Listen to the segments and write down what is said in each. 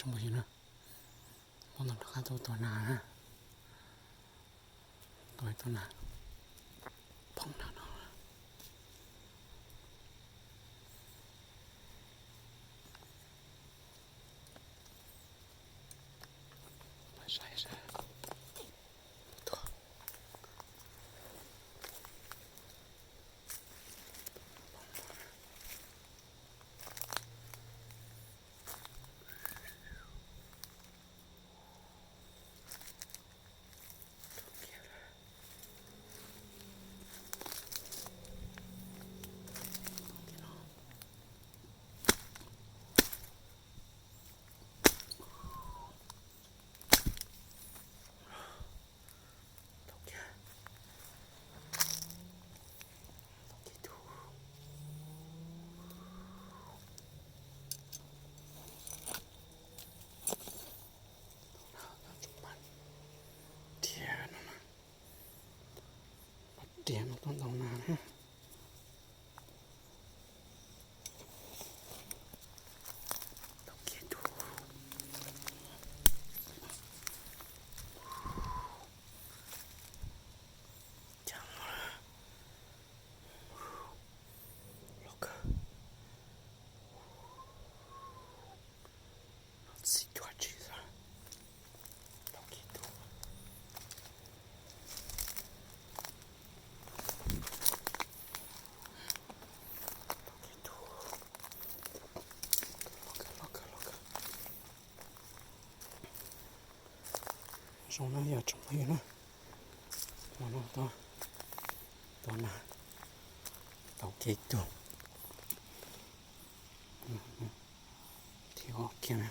Tsoom phooj ywg na, muab ntoo rov qab tuaj tua nas na, tua tua nas phoom na no. Riam no, riam no tuaj ntaus nas na. Tau kiag tus. Cas los kawg. No txi cuag tsis xwb. Tau kiag tus. Tau kiag tus. Los kawg, los kawg, los kawg. Zoo na yog tsoom phooj ywg na, hmo no tua nas tau kiag tus. Thiab kiag na.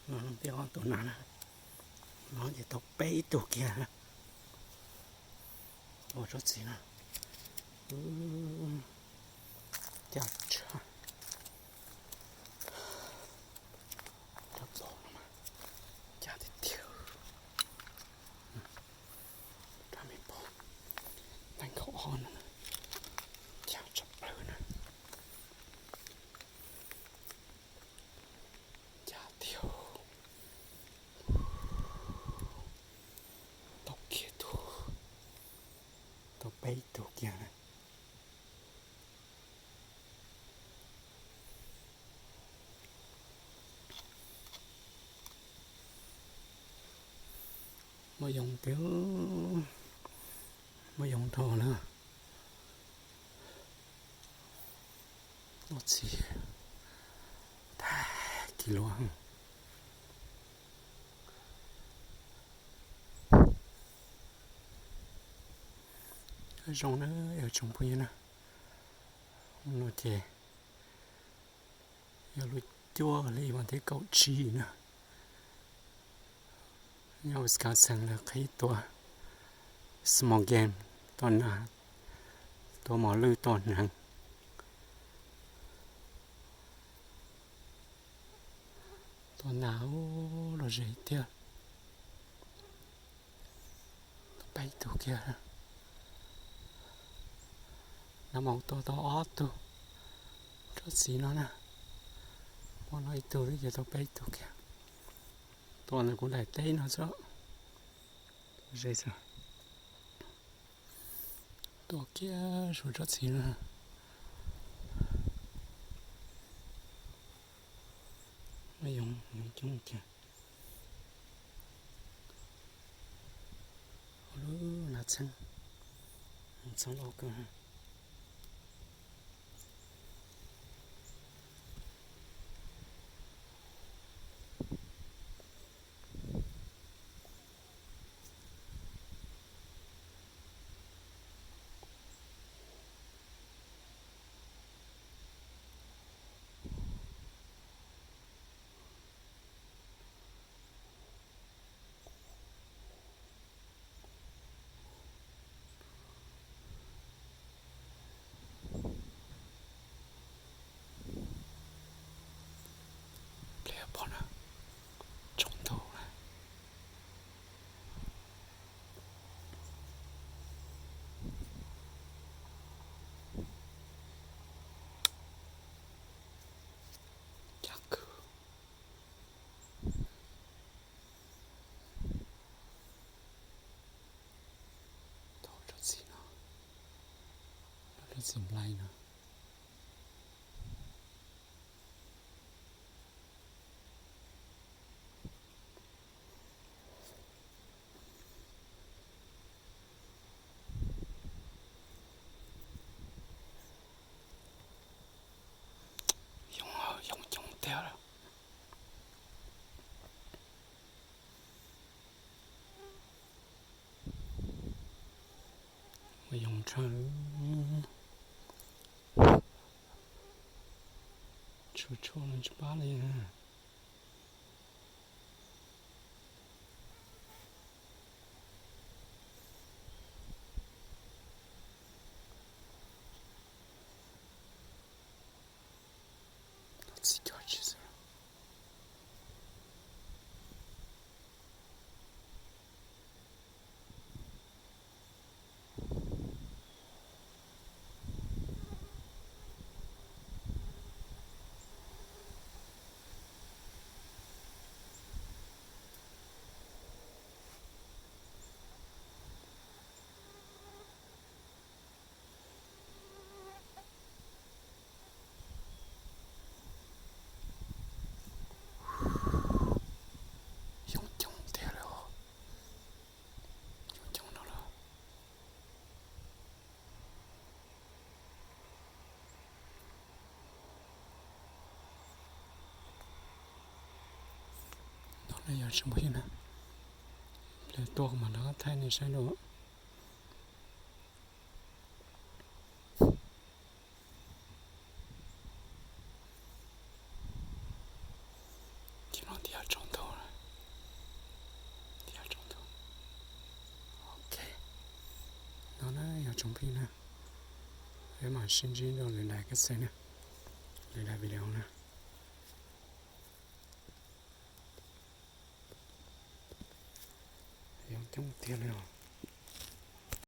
No thiab ob tug nas na, no ces tau peb tug kiag. Ua tsob txiv no, cas tshaj, cov pom no mas cas tiag tiag. Rab me pom nees nkaum ob no, cas tshaj plaws na. Cas tiag. Tau kiag tug, tau peb tug kiag na. Muaj yoov tiag, muaj yoov dhau na. Ua txiv tag kis lus. Zoo na yog tsoom phooj ywg na, no ces yog lub cuaj hli vas thib kaum tsib na. Nyob Wisconsin lawv qhib tua small game, tua nas, tua mos lwj, tua hneev. Tua nas los ze tiag. Tau peb tug kiag. Nag hmo tua tau ob tug tsob txiv no na. Hmo no ib tug xwb ces tau peb tug kiag. Tua ntawm kuv daim teb no xwb. Ze xwb. Tua kiag saum tsob txiv no. Yoov, yoov coob kiag. Ua lub nas txheeb, txheeb loj kawg. Txiv nplai no. Xyoob, xyoob coob tiag lawm. Ua yoov tshaj, tshuav tshuaj no tsis pab li. Txiv cov tsis xwb. Xyoob coob tiag li os. Xyoob coob no lawm. No na yog tsoom phooj ywg na, pliag tuaj kuv mam rov qab thaij nej saib dua. Ces no tias tsaus ntuj, tias tsaus ntuj. Ok, no na yog tsoom phooj ywg na, peb mam sib ntsib rau lwm daim kaj xej na, lwm daim video na. Yoov coob tiag li os.